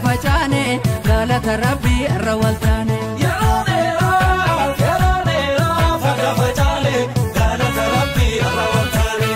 facaane, galata Rabbii irra waltaane. Yeroo dheeraa, yeroo dheeraa farda facaane, galata Rabbii irra waltaane.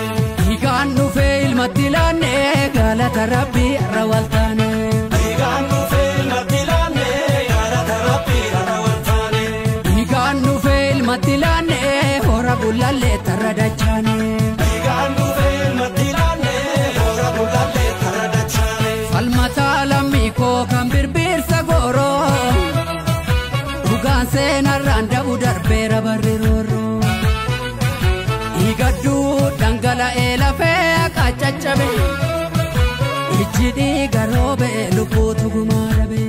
Dhiigaan dhufee ilmatti laanne, galata Rabbii irra waltaane. Dhiigaan dhufee ilmatti laanne, galata Rabbii irra waltaane. Dhiigaan dhufee ilmatti laanne, hora bulallee tarra dachaane. Dhiigaan dhufee ilmatti laanne, hora bulallee tarra dachaane. Falmataa lammii koo kan birbirsa gooroo, dhugaan seenarraan dabu darbeera barri roorroo. Dhiigadduu dhangala'ee lafee akka caccabe, ijji dhiiga roobe lubbuutu gumaa dhabe.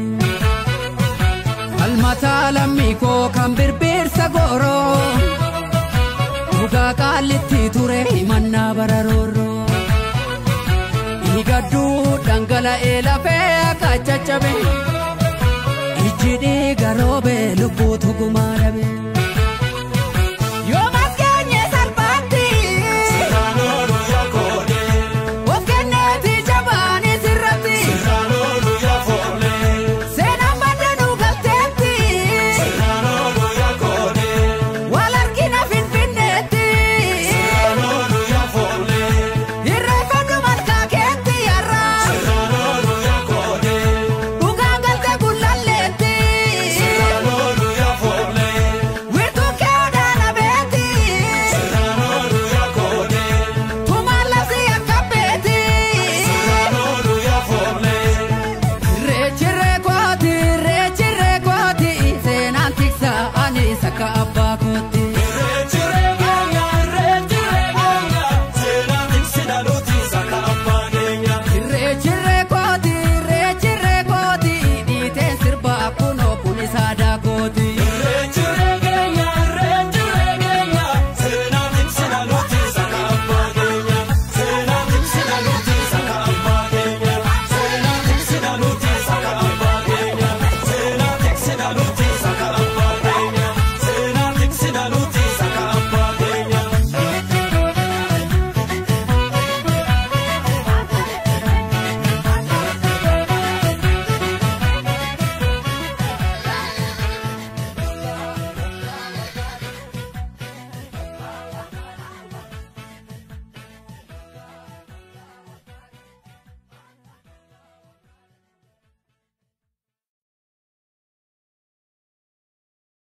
Falmataa lammii koo kan birbirsa gooroo, dhugaa qaallitti ture himannaa bara roorroo. Dhiigadduu dhangala'ee lafee akka caccabe,